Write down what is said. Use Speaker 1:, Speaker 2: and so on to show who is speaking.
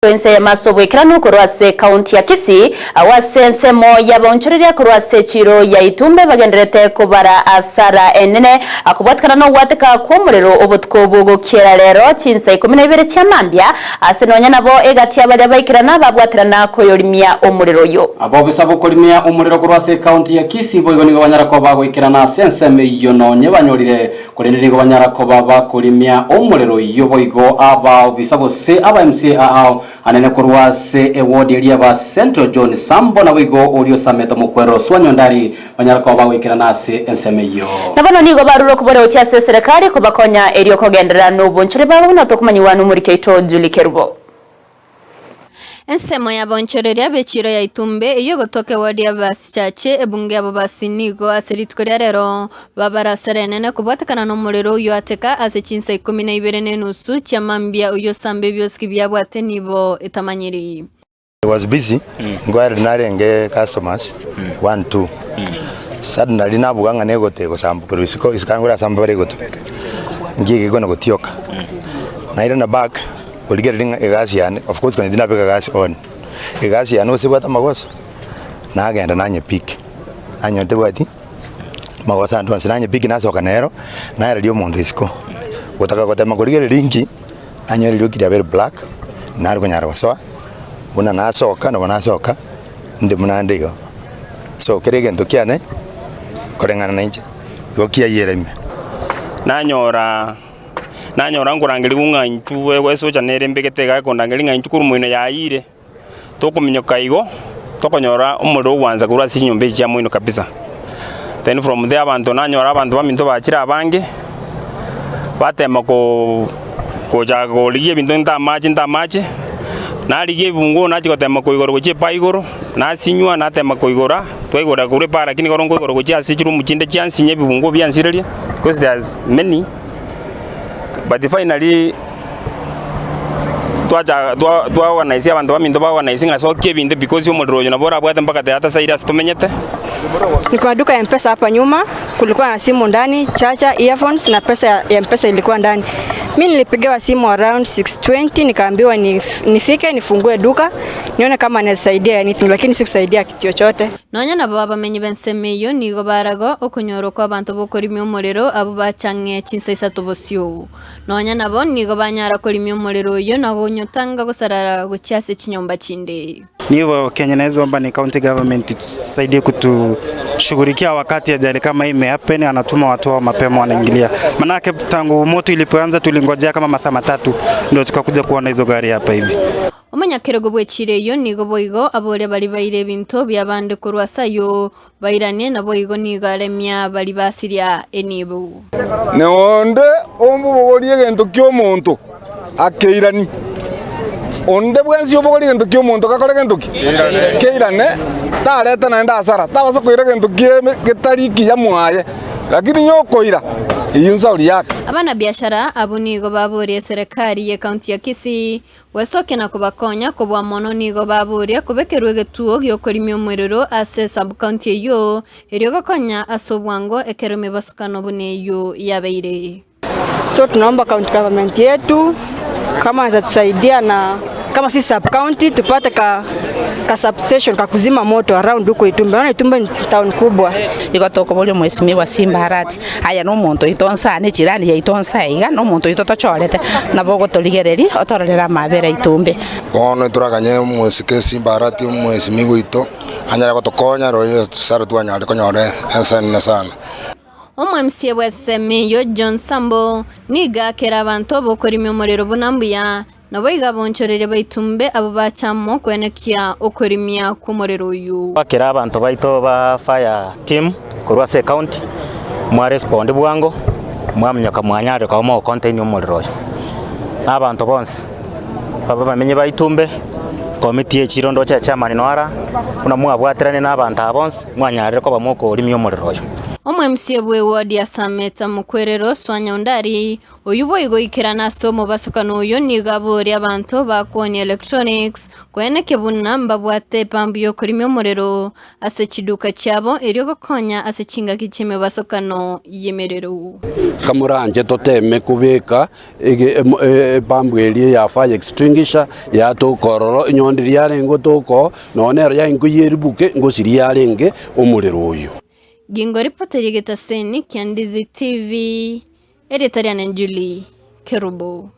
Speaker 1: Ensemo ase oboikeranu korwa ase ekaunti ya Kisii, agwo ase ensemo y'abaonchoreria korwa ase echiiro ya Itumbe bagendererete kobara asara enene kobwatikana nogwateka kw'omorero obotuko bogokiera rero chinsa ikomi na ibere chia mambia ase nonya nabo egati ya baria baikerana babwaterana koyorimia omorero oyo.
Speaker 2: Abobisa bokorimia omorero korwa ase ekaunti ya Kisii boigo nigo banyara koba goikerana ase ensemo eyio nonye banyorire Korende nigo banyara koba bakorimia omorero oyio boigo abaobisa gose aba MCA ao anene korwa ase ewodi eria ba Central John Sambo naboigo oria osamete omokwero Swanyo Ndari banyara koba bagoikerana ase ensemo eyio.
Speaker 1: Na bono nigo barure okobora gochia ase eserekari kobakonya erio kogenderera nobonchore bwabo buna tokomanyigwa nomoriki oito Julie Kerubo.
Speaker 3: Ensemo y'abaonchoreria b'echiiro ya Itumbe eyio egotoka eward ya Basichache ebunge ya Bobasi nigo ase rituko ria rero babarasara enene kobwatekana nomorero oyio ateka ase chinsa ikomi na ibere na enusu chia mambia oyio osamba ebiosiki biabwate nibo etamanyiri.
Speaker 4: I was busy inquiring narenge customers one two suddenly nabuga ng'a negote egosamba korwa isiko isiko angore ase ambare egoto nki egekwana gotioka nairana back Korigereria ng'a egasi yane, of course konya tindabeka gasi on, egasi yane gose ebwate amagoso, nagenda nanyepick, nanyora tebwati magoso ande onsi, nanyepick nasoka nero, naereria omonto isiko, gotaka gotema korigereria inki, nanyora erioki riabeire black, nare konyara gosoa, buna nasoka nabo nasoka, inde buna inde igo. So kera egento kiane, koreng'ana na inche, igo kiayera ime.
Speaker 5: Nanyora. Nanyora nkorangerigwa ng'a intwe esocha nere embegete iga ekondangeria ng'a intwe korwa moino yayiire, tokominyoka igo, tokonyora omorero ogwansa korwa ase chinyomba echi chia moino kabisa. Then from there abanto nanyora abanto baminto bachire abange, batema koo gocha korigia ebinto ntamache ntamache, narigia ebunguo nachia gotema koigora gochia epaa igoro, nasinywa natema koigora, twaigora korwa epaa lakini ekero nkoigora gochia ase chiroom chinde chiansinya ebibunguo biansireria, because there's many. But finally twacha twa twaorganize abanto baminto baorganize ng'a sokia ebinto because omorero oyo nabo orabwate mpaka tayatasaire ase tomenyete.
Speaker 6: Ni kwa duka ya Mpesa hapa nyuma, kulikuwa na simu ndani, charger, earphones na pesa ya Mpesa ilikuwa ndani. Mi nilipigiwa simu around 6:20 nikaambiwa nifike nifungue duka nione kama naweza saidia anything, lakini sikusaidia kitu chochote.
Speaker 3: Nonya nabo abamenyi b'ensemo eyio nigo baraga okonyorwa kw'abanto b'okorimia omorero abwo bachang'e chinsa isato bosio. Nonya nabo nigo banyara korimia omorero oyio na konyotanga gosarara gochia ase chinyomba chinde.
Speaker 7: Nigo Kenya naeza omba ni county government itusaidie kutushughulikia wakati ajali kama hii imehappen, anatuma watu wao mapema wanaingilia. Manake tangu moto ilipoanza tulingojea kama masaa matatu ndio tukakuja kuona hizo gari hapa hivi.
Speaker 3: Omonyakerogo bw'echiira eyio nigo boigo aboria baria baire ebinto bi'abande korwa ase ayio bairanie, naboigo nigo aremia baria basiria enibo.
Speaker 8: Na onde obogorie egento ki'omonto, akeiranie. Onde bwensi obogorie egento ki'omonto gakore gento ki? Keirane, tareta naende asara, tabasa koira egento ki'eme getari ekiya mwaye, lakini onye okoira, eyio nsauri yake.
Speaker 3: Abanabiashara abwo nigo baboria eserekari y'ekaunti ya Kisii Gwesokia na kobakonya kobua mono nigo baboria kobekerwa egetuo gi'okorimia omorero ase esub-county eyio, erio gokonya ase obwango ekero emebasukano buna eyio yabeire.
Speaker 6: So tunaomba county government yetu kama wanaweza tusaidia na kama si sub county tupate ka, ka substation ka kuzima moto around huko Itumbe. Naona Itumbe ni town kubwa.
Speaker 9: Igo tokoboria omwesimigwa Simba Arati, aye nomonto oito onsi aa, ne chirani yaito onsi aiga, nomonto oito tochorete, nabo ogotorigereria otororere amabera aito mbe.
Speaker 10: Bono ntoraganye omosike Simba Arati omwesimigwa oito, anyare gotokonya roe ase twanyare konyora ense enene sana.
Speaker 3: Omo-MCA bw'esemi John Sambo nigo akera abanto bokorimia omorero buna mbuya, Naboigo abonchoreria baitumbe abwo bacha amo kwenekia okorimia kw'omorero oyio.
Speaker 11: Gwakera abanto baito ba fire team korwa ase ecounty, mwa respond bwango, mwaminyoka mwanyarire koba mogo contain omorero oyo. Na abanto bonsi babe bamenyi ba Itumbe, committee ye chiro ndoche chairman noara, buna mwabwateranie na abanto aba bonsi, mwanyarire koba mokorimia omorero oyo.
Speaker 3: Omo-MCA bw'eward ya Sameta Mokwerero Swanya Ondari, oyio boigo oikerana ase omobasokano oyio nigo aboria abanto bakoonia electronics koenekia buna mbabwate epambu y'okorimia omorero ase chiduka chiabo erio gokonya ase chingaki chi'emebasokano y'emerero.
Speaker 12: Kamoranche toteme kobeka epambu eria ya fire extinguisher yatoka ororo, onye ndiria yarenge gotoka oo, nonya nero yaye nkoyeribuke ngosiria yarenge omorero oyio.
Speaker 3: Gingo ripoti ri'egetaseni kia Ndizi TV, erieta riane Julie Kerubo.